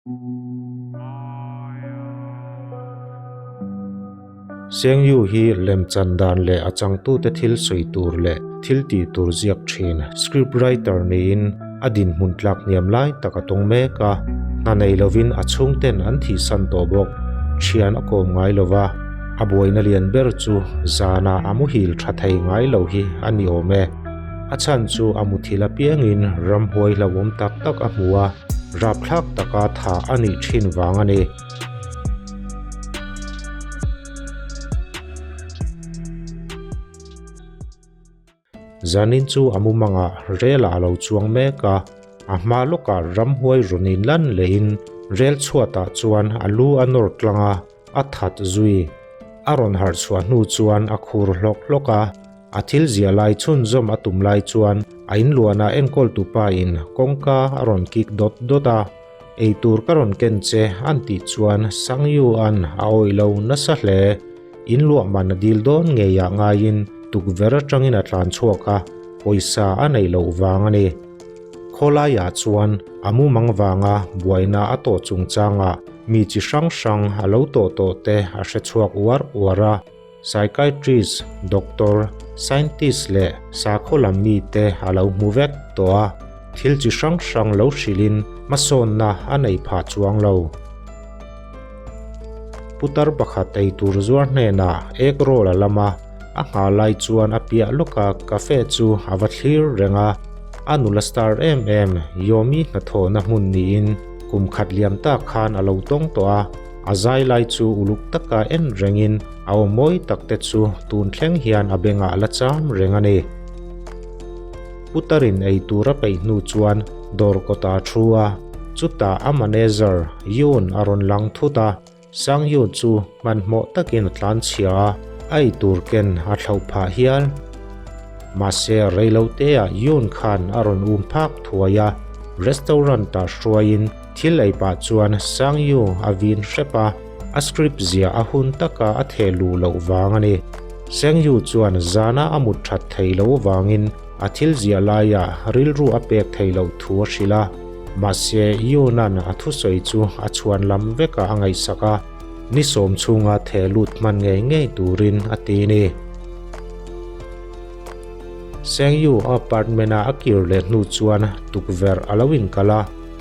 Sengyu hi lemchan dan leh a changtute thil sawi tur leh thil tih tur ziak thin script writer niin a dinhmun tlak hniam lai tak a tawng mek a, hna nei lovin a chhungten an thihsan tawh bawk. Thian a kawm ngai lova, a buaina lian ber chu zana a muhil tha thei ngai lo hi a ni awm e. A chhan chu a muthil apiangin ramhuai hlauhawm tak tak a hmu a. Rapthlak taka tha a nih thin vang a ni. Zanin chu a mumangah rel ah a lo chuang mek a, a hma lawkah ramhuai rawn inlan lehin rel chhuatah chuan a lu a nawr tlang a, a that zui. A rawn harh chhuah hnu chuan a khur hlawk hlawk a, a thil zia lai chhunzawm a tum lai chuan a inluahna enkawltu pa in kawngka a rawn kik dawt dawt a, Eitur ka rawn ken che an tih chuan Sangyu an a awih lo nasa hle. Inluah man a dil dawn ngeiah ngaiin tukverh atangin a tlan chhuak a, pawisa a neih loh vang a ni. Khawlaiah chuan a mumang vanga buaina a tawh chungchangah mi chi hrang hrang a lo tawh tawh te a hre chhuak uar uar a. Psychiatrist, doctor, scientist leh sakhaw lam mite a lo hmu vek tawh a, thil chi hrang hrang lo hrilhin hmasawnna a nei phah chuang lo. Putar pakhat eitur zuar hnenah egg roll a lam a, A nghah lai chuan a piah lawka cafe chu a va thlir reng a, a nula star em em Yomi hnathawhna hmun niin kum khat liam tak khan a lo tawng tawh a, a zai lai chu uluk taka en rengin a aw mawi tak te chu tun thleng hian a bengah la cham reng a ni. Putarin ei tur a peih hnu chuan dawr kawtah a thu a, chutah a manager Yoon a rawn lang thut a. Sangyu chu hmanhmawh takin a tlan chhia a, a ei tur ken a thlauh phah hial. Mahse reiloteah Yoon khan a rawn um phak thuai a, restaurant ah hruaiin thil ei pah chuan Sangyu a vin hrep a, a script zia a hun taka a theh luh loh vang a ni. Sangyu chuan zana a mut that thei lo vangin a thil ziah laiah rilru a pek thei loh thu a hrilh a. Mahse, Yoon-a'n a thusawi chu a chhuan lam vekah a ngaihsak a, ni sawm chhunga theh lut hman ngei ngei turin a ti ni. Sengyu a apartment-a a kir leh hnu chuan tukverh a lo inkal a,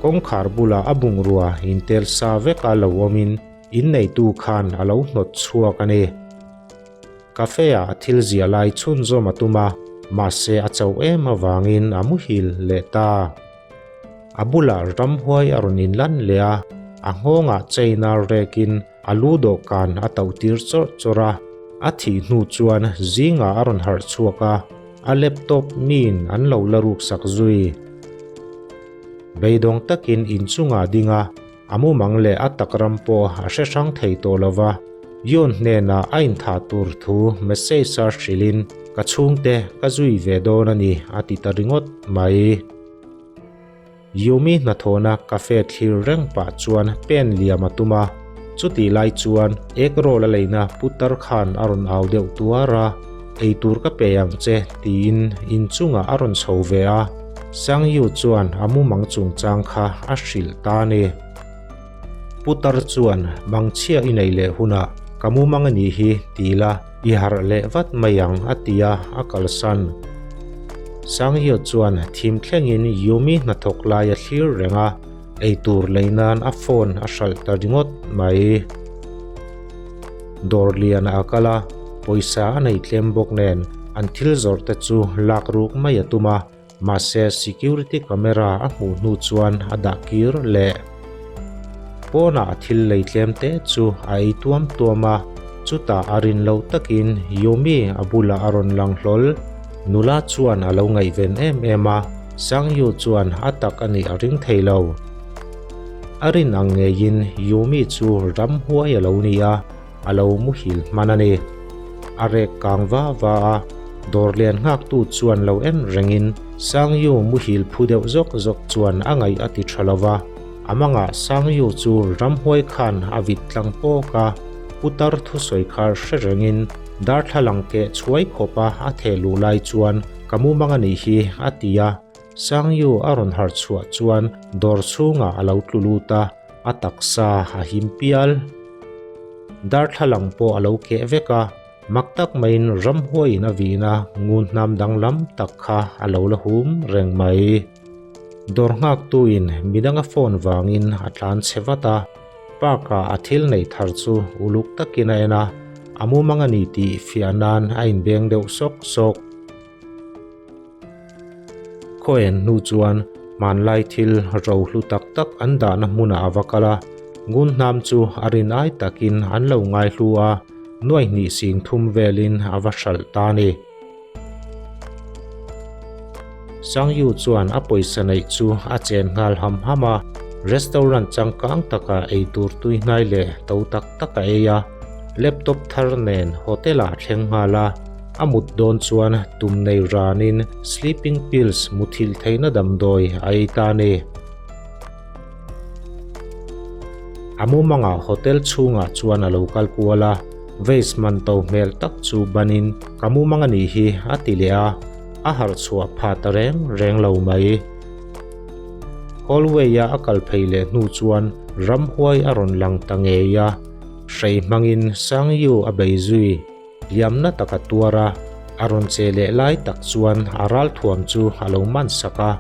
kawngkhar bulah a bungrua intel sa veka lo awmin inneitu khan a lo hnawt chhuak a ni. Cafe-ah a thil ziah lai chhunzawm a tum a, mahse a chauh em avangin a muhil leh ta. A bulah ramhuai a rawn inlan leh a, a nghawngah chain a rekin a lu dawhkan a tauh tir chawrh chawrh a. A thih hnu chuan zingah a rawn harh chhuak a, a laptop miin an lo la ruksak zui. Beidawng takin inchungah a ding a. A mumang leh a tak ram pawh a hre hrang thei tawh lo va, Yoon hnenah a inthah tur thu message a hrilhin ka chhungte ka zui ve dawn a ni a ti ta ringawt mai. Yumi hnathawhna cafe thlir reng pah chuan pen liam a tum a, chutih lai chuan egg roll a leina putar khan a rawn au deuh tuar a, Eitur ka pe ang che tiin inchungah a rawn chho ve a. Sangyu chuan a mumang chungchang kha a hrilh ta a ni. Putar chuan mangchhia i nei leh hunah ka mumang a nih hi ti la, i harh leh vat mai ang a ti a, a kalsan. Sangyu chuan thim thlengin Yumi hnathawk lai a thlir reng a, eitur lei nan a phone a hralh ta ringawt mai. Dawr lian a kal a, pawisa a nei tlem bawk nen an thil zawrh te chu lak ruk mai a tum a, mahse security camera a hmuh hnu chuan a dah kir leh. Pawnah a thil lei tlem te chu a ei tuam tuam a, chutah a rin loh takin Yumi a bulah a rawn lang hlawl. Nula chuan a lo ngaihven em em a, Sangyu chuan a tak a nih a ring thei lo. A rin ang ngeiin Yumi chu ramhuai a lo ni a, a lo muhil hman a ni. A rek kang va va a, dawr lian nghaktu chuan lo en rengin Sangyu muhil phu deuh zawk zawk chuan a ngaih a ti tha lo va. A mangah Sangyu chu ramhuai khan a vit tlang pawk a, putar thusawi kha hre rengin darthlalang keh chhuai khawpa a theh luh lai chuan ka mumang a nih hi a ti a. Sangyu a rawn harh chhuah chuan dawr chhungah a lo tlu lut a. a taksa a him pial. Darthlalang pawh a lo keh vek a, mak tak maiin ramhuaiin a vihna ngun hnam danglam tak kha a lo la hum reng mai. Dawr nghaktuin midanga phone vangin a tlan chhe vat a, park-ah a thil neih thar chu uluk takin a en a, a mumang a ni tih fiah nan a inbeng deuh sawk sawk. Khaw-en hnu chuan hmanlai thil rohlu tak tak an dahna hmunah a va kal a, ngun hnam chu a rin ai takin an lo ngaihlu a, nuai hnih sing thum velin a va hralh ta a ni. Sangyu chuan a pawisa neih chu a chen nghal ham ham a, restaurant changkang takah eitur tui hnai leh to tak tak a ei a, laptop thar nen hotel ah a thleng nghal a, a mut dawn chuan tum nei ranin sleeping pills muthilh theihna damdawi a ei ta a ni. A mumangah hotel chhungah chuan a lo kal kual a, vase man to hmel tak chu banin ka mumang a nih hi a ti leh a, a harh chhuah phah ta reng reng lo mai. Hallway-a a kal phei leh hnu chuan ramhuai a rawn lang ta ngei a, hrei hmangin Sangyu a bei zui. Hliamna tak a tuar a, a rawn che leh lai tak chuan a ralthuam chu a lo man sak a,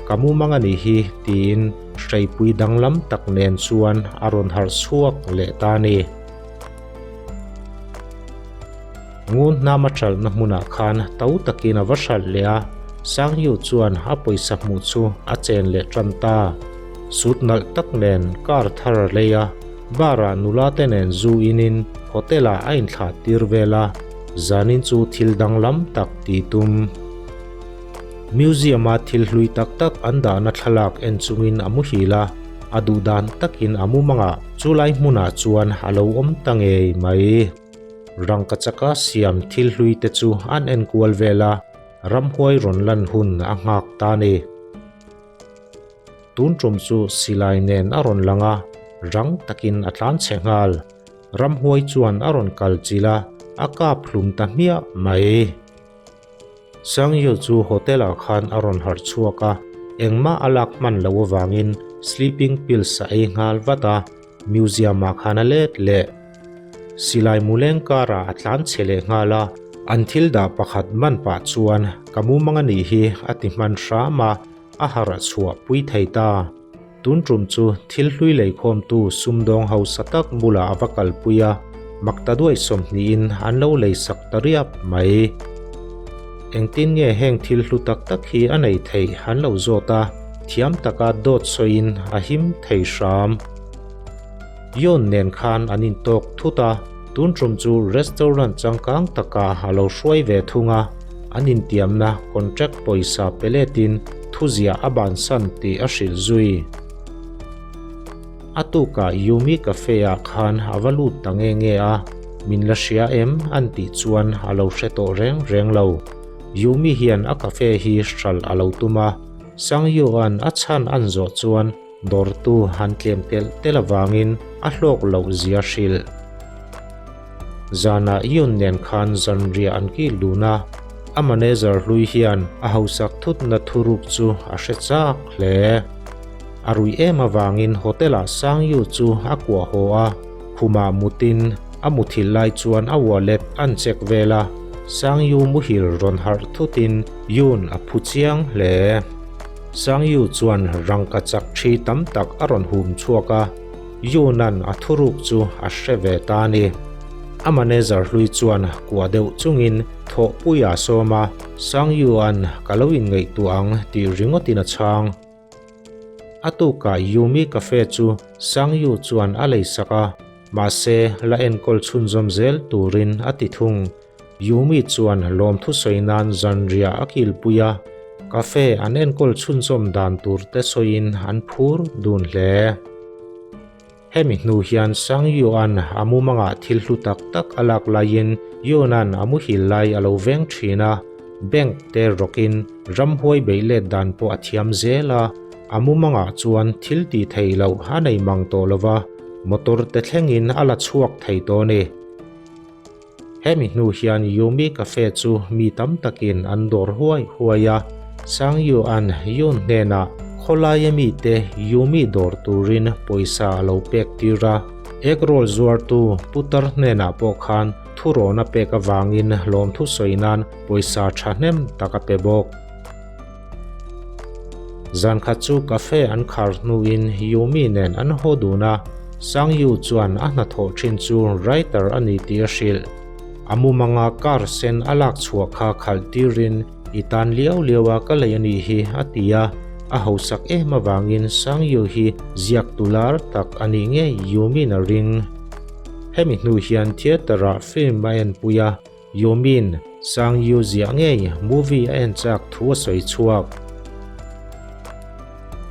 Ka mumang a nih hi tiin hreipui danglam tak nen chuan a rawn harh chhuak leh ta a ni. Ngun hnam a hralhna hmunah khan to takin a va hralh leh a, Sangyu chuan a pawisa hmuh chu a chen leh tan ta. Sut nalh tak nen car thar a lei a, bar-ah nula te nen zu inin hotel-ah a inthlah tir vel a, zanin chu thil danglam tak tih tum. Museum-a thil hlui tak tak an dahna thlalak en chungin a muhil a, a duh dan takin a mumangah chulai hmunah chuan a lo awm ta ngei mai. Rangkachaka siam thil hlui te chu an enkual vel a, ramhuai rawn lan hun a nghak ta a ni. Tun tum chu silai nen a rawn lang a, rang takin a tlan chhe nghal. Ramhuai chuan a rawn kal chilh a, a kap hlum ta hmiah mai. Sangyu chu hotel ah khan a rawn harh chhuak a, engmah a lak hman loh avangin sleeping pills a ei nghal vat a, museum ah khan a let leh. Silai muleng karah a tlan chhe leh nghal a, an thil dah pakhat man pah chuan ka mumang a nih hi a ti hman hram a, a harh chhuah pui thei ta. Tun tum chu thil hlui leikhawmtu sumdawng hausa tak bulah a va kalpui a, maktaduai sawmhnihin an lo leisak ta riap mai. Engtin nge heng thil hlu tak tak hi a nei theih an lo zawt a, thiam taka dawt sawiin a him thei hram. Yon nen khan an intawk thut a, tun tum chu restaurant changkang takah a lo hruai ve thung a, an intiamna contract pawisa pe letin thuziah a bansan tih a hrilh zui. A tukah Yumi Cafe-ah khan a va lut ta nge nge a, min la hria em an tih chuan a lo hre tawh reng reng lo. Yumi hian a cafe hi hralh a lo tum a, Sangyu-a'n a chhan an zawh chuan Dawrtu han tlem telh telh avangin a hlawk loh zia hrilh. Zanah Yun nen khan zanriah an kil dun a, a manager hlui hian a hausak thutna thuruk chu a hre chak hle. A rui em avangin hotel-ah Sangyu chu a kuah haw a, khumah mutin a muthilh lai chuan a wallet an check vel a, Sangyu muhil rawn harh thutin Yun a phu chiang hle. Sangyu chuan rangka chak thi tam tak a rawn hum chhuak a, Yunan a thuruk chu a hre ve ta a ni. A manager hlui chuan kuah deuh chungin thawhpui a sawm a, Sangyu-a'n ka lo inngaihtuah ang tih ringawtin a chhang. A tukah Yumi Cafe chu Sangyu chuan a leisak a, mahse la enkawl chhunzawm zel turin a ti thung. Yumi chuan lawmthu sawi nan zanriah a kilpui a, cafe an enkawl chhunzawm dan tur te sawiin an phur dun hle. Hemi hnu hian Sangyu-a'n a mumangah thil hlu tak tak a lak laiin Yoon-a'n a muhil lai a lo veng thin a, bank te rawkin ramhuai beih let dan pawh a thiam zel a, a mumangah chuan thil tih theih loh a nei mang tawh lova, motor te thlengin a la chhuak thei tawh a ni. Hemi hnu hian Yumi Cafe chu mi tam takin an dawr huai huai a, Sangyu-a'n Yoon hnenah Khawlaia mite Yumi dawr turin pawisa a lo pek tir a, egg roll zuartu putar hnenah pawh khan thurawn a pek avangin lawmthu sawi nan pawisa thahnem tak a pe bawk. Zan khat chu cafe an khar hnuin Yumi nen an haw dun a, Sangyu chuan a hnathawh thin chu writer a ni tih a hrilh. A mumanga car sen a lak chhuah kha khalh tirin I tan liau liau a ka lei a nih hi a ti a, a hausak em avangin Sangyu hi ziak tu lar tak a nih ngei Yumin a ring. Hemi hnu hian theatre ah film a enpui a, Yumin Sangyu ziah ngei movie a en chak thu a sawi chhuak.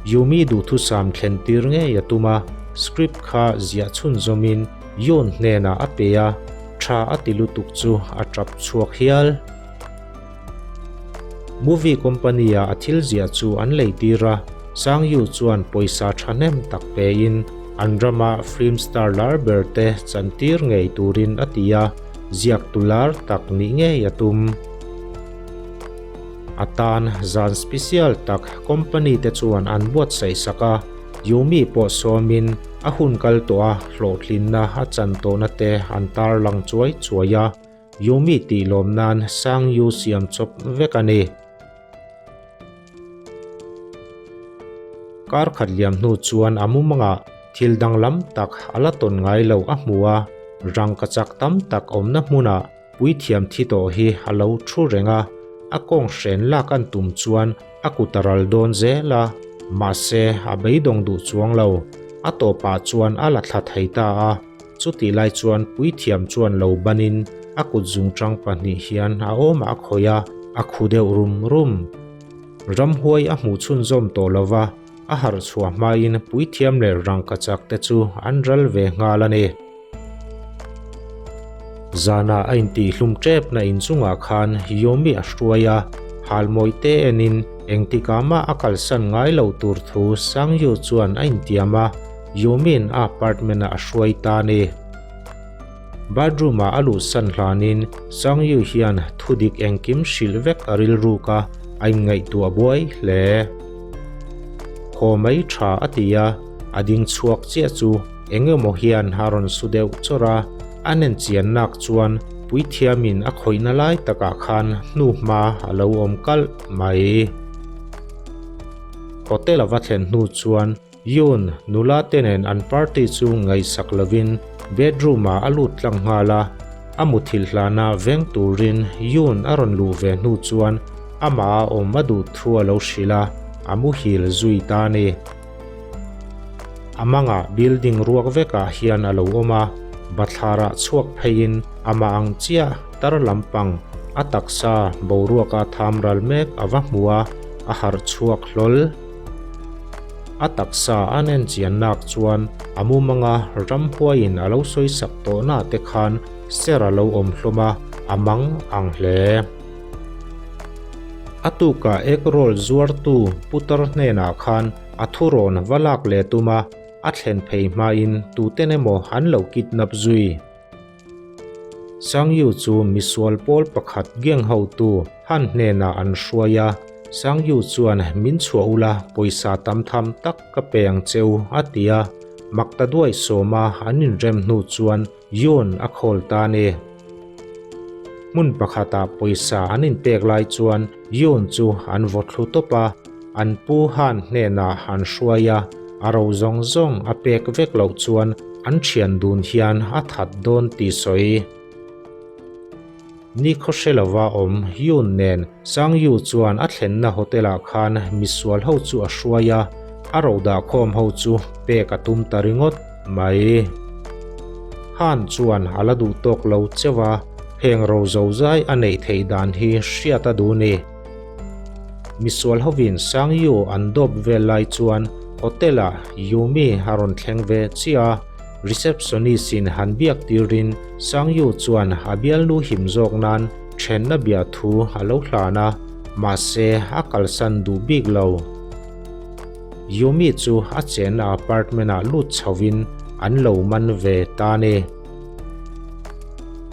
Yumi duhthusam thlen tir ngei a tum a, script kha ziah chhunzawmin Yoon hnenah a pe a, tha a ti lutuk chu a tap chhuak hial. Movie company ah a thil ziah chu an lei tir a, Sangyu chuan pawisa thahnem tak pein an rama film star lar ber te chantir ngei turin a ti a, ziaktu lar tak nih ngei a tum. A tan zan special tak company te chuan an buatsaih sak a, Yumi pawh sawmin a hun kal tawh a hlawhtlinna a chan tawhna te an tarlang chuai chuai a, Yumi tih lawm nan Sangyu siam chawp vek a ni. Kar khat liam hnu chuan a mumangah thil danglam tak a la tawn ngai lo a hmu a, rangkachak tam tak awmna hmunah puithiam thi tawh hi a lo thu reng a, a kawng hren lak an tum chuan a kut a ral dawn zel a, mahse a beidawng duh chuang lo, a tawpah chuan a la thla thei ta a. Chutih lai chuan puithiam chuan lo banin a kut zungchang pahnih hian a awmah a khawih a, a khu deuh rum rum. Ramhuai a hmuh chhunzawm tawh lo va, a harh chhuah hmain puithiam leh rangkachak te chu an ral ve nghal a ni. Zanah a intihhlum tepna inchungah khan Yomi a hruai a, halmawi te enin engtikah mah a kalsan ngai loh tur thu Sangyu chuan a intiam a, Yumin a apartment ah a hruai ta a ni. Bathroom ah a luhsan hlanin Sangyu hian thudik engkim hrilh vek a rilruk a, a inngaihtuah buai hle. Haw mai tha a ti a, a ding chhuak chiah chu eng emaw hian a rawn su deuh chawrh a, a nen chian nak chuan puithiamin a khawihna lai takah khan hnuhma a lo awm kalh mai. Hotel a va thlen hnu chuan Yoon, nula te nen an party chu ngaihsak lovin bedroom ah a lut tlang nghal a, a muthilh hlana veng turin Yoon a rawn luh ve hnu chuan amah a awm a duh thu a lo hrilh a, a muhil zui ta a ni. A mangah building ruak vekah hian a lo awm a, bathlarah chhuak pheiin amah ang chiah tar lampang a taksa boruaka tham ral mek a va hmu a, a harh chhuak hlawl. A taksa an en chian nak chuan a mumanga ramhuaiin a lo sawisak tawhna te khan ser a lo awm hlawm a, a mang ang hle. A tukah egg roll zuartu putar hnenah khan a thurawn va lak leh tum a, a thlen phei hmain tuten emaw an lo kidnap zui. Sangyu chu misual pawl pakhat gang hotu Han hnenah an hruai a, Sangyu chuan min chhuah ula pawisa tam tham tak ka pe ang cheu a ti a, makta duai sawma an inrem hnu chuan Yoon a khawl ta a ni. Hmun pakhatah pawisa an inpek lai chuan Yoon chu an vaw thlu tawp a, an pu Han hnenah an hruai a, a ro zawng zawng a pek vek loh chuan an thian dun hian a that dawn tih sawi. Ni khaw hre lova awm Yoon nen Sangyu chuan a thlenna hotel ah khan misual ho chu a hruai a, a ro dahkhawm ho chu pek a tum ta ringawt mai. Han chuan a la duh tawk lo cheuh a, heng ro zozai a neih theih dan hi hriat a duh ni. Misual hovin Sangyu an dawp vel lai chuan hotel ah Yumi a rawn thleng ve chiah a, receptionist in han biak tirin Sangyu chuan a bialnu him zawk nan thenna bia thu a lo hlan a, mahse a kalsan duh bik lo. Yumi chu a chenna apartment ah lut chhovin an lo man ve ta ni.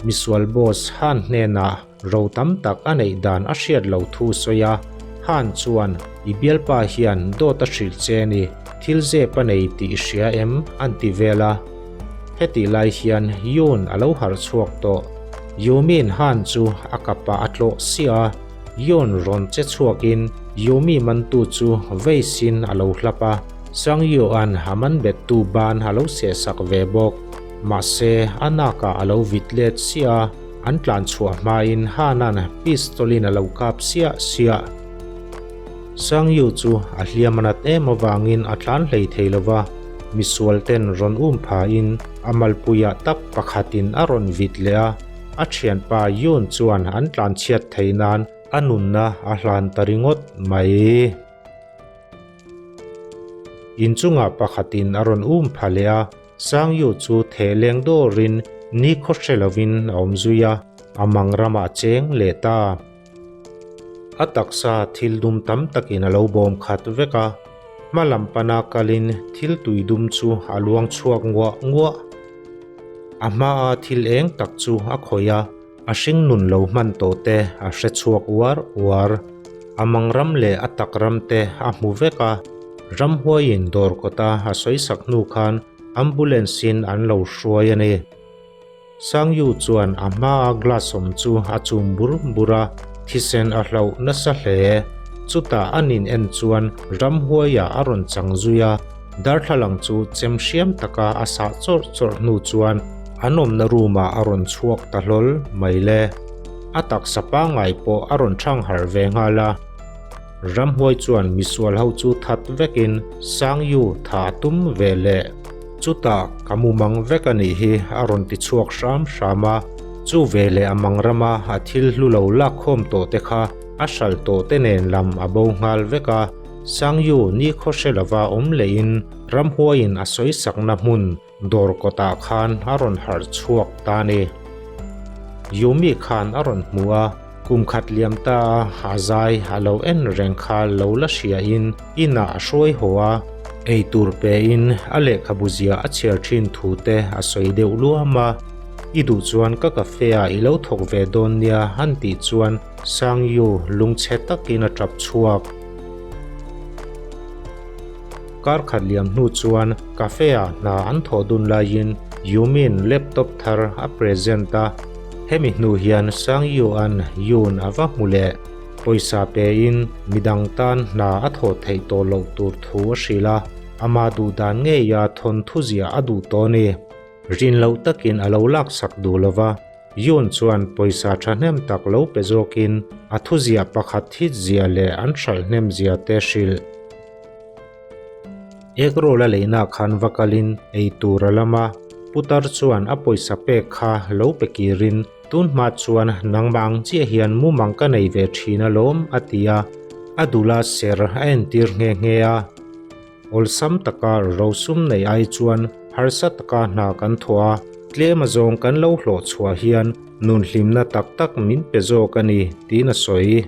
Misual boss Han hnenah Ro tam tak a neih dan a hriat lo thu sawi a, Han chuan, I bialpa hian dawt a hrilh che ni, thil zep a nei tih i hria em? A'n ti vel a. Hetih lai hian Yoon a lo harh chhuak tawh. Yoomi'n Han chu a kapah a tlawh siah a, Yoon rawn che chhuakin Yoomi mantu chu veisin a lo hlap a, Sangyu-a'n a man bettu ban a lo sehsak ve bawk. Mahse, a nakah a lo vit let siah a, an tlan chhuah hmain Hana'n pistol-in a lo kap siah siah. Sangyu chu a hliam a nat em avangin a tlan hlei thei lo va, misual ten rawn um phain a malpuiah tak pakhatin a rawn vit leh a, a thianpa Yoon chuan an tlan chhiat theih nan a nunna a hlan ta ringawt mai. Inchungah pakhatin a rawn um pha leh a, Sangyu chu theh leng dawrin nikhaw hre lovin a awm zui a, a mang ramah a cheng leh ta. A taksa thil dum tam takin a lo bawm khat vek a, hma lam pana kalin thil tui dum chu a luang chhuak nguah nguah. A hmaa thil eng tak chu a khawih a, a hring nun lo hman tawh te a hre chhuak uar uar. A mang ram leh a tak ram te a hmu vek a, ramhuaiin dawr kawta a sawisak hnu khan ambulance in an lo hruai a ni. Sangyu chuan a hmaa glass awm chu a chum bur bur a, thisen a hlauh nasa hle. Chutah an in en chuan ramhuaiah a rawn chang zui a, darthlalang chu chem hriam taka a sah chawrh chawrh hnu chuan an awmna room ah a rawn chhuak ta hlawl mai le. A taksa pangngai pawh a rawn thang harh ve nghal a. Ramhuai chuan misual ho chu that vekin Sangyu tha a tum ve leh. Chutah ka mumang vek a nih hi a rawn ti chhuak hram hram a, chu ve leh a mang rama a thil hlu lo lak khawm tawh te kha a hral tawh te nen lam a bo nghal vek a, Sangyu nikhaw hre lova awm lehin ramhuaiin a sawi sakna hmun dawr kawtah khan a rawn harh chhuak ta a ni. Yumi khan a rawn hmu a, kum khat liam ta a a zai a lo en reng kha lo la hriain inah a hruai haw a, ei tur pein a lehkhabu zia a chhiar thin thu te a sawi deuh luam a, I duh chuan ka cafe ah i lo thawk ve dawn nia han tih chuan Sangyu lungchhe takin a tap chhuak. Kar khat liam hnu chuan cafe ah hna an thawh dun laiin Yumin laptop thar a present a, hemi hnu hian Sangyu-a'n Yoon a va hmu leh. Pawisa pein midang tan hna a thawh theih tawh loh tur thu a hrilh a, ama duh dan ngeia thawnthu ziah a duh tawh a ni. Rin loh takin a lo laksak duh lo va, Yoon chuan pawisa thahnem tak lo pe zawkin a thuziah pakhat hit zia leh an hralh hnem zia te hrilh. Egg roll a leina khan va kalin ei tur a lam a, putar chuan a pawisa pek kha lo pe kirin tun hma chuan nangmah ang chiah hian mumang ka nei ve thin alawm a ti a, a dula ser a entir nghe nghe a. Awlsam taka rosum nei ai chuan harsa taka hna kan thawh a, tlem azawng kan lo hlawh chhuah hian nun hlimna tak tak min pe zawk a ni tiin a sawi.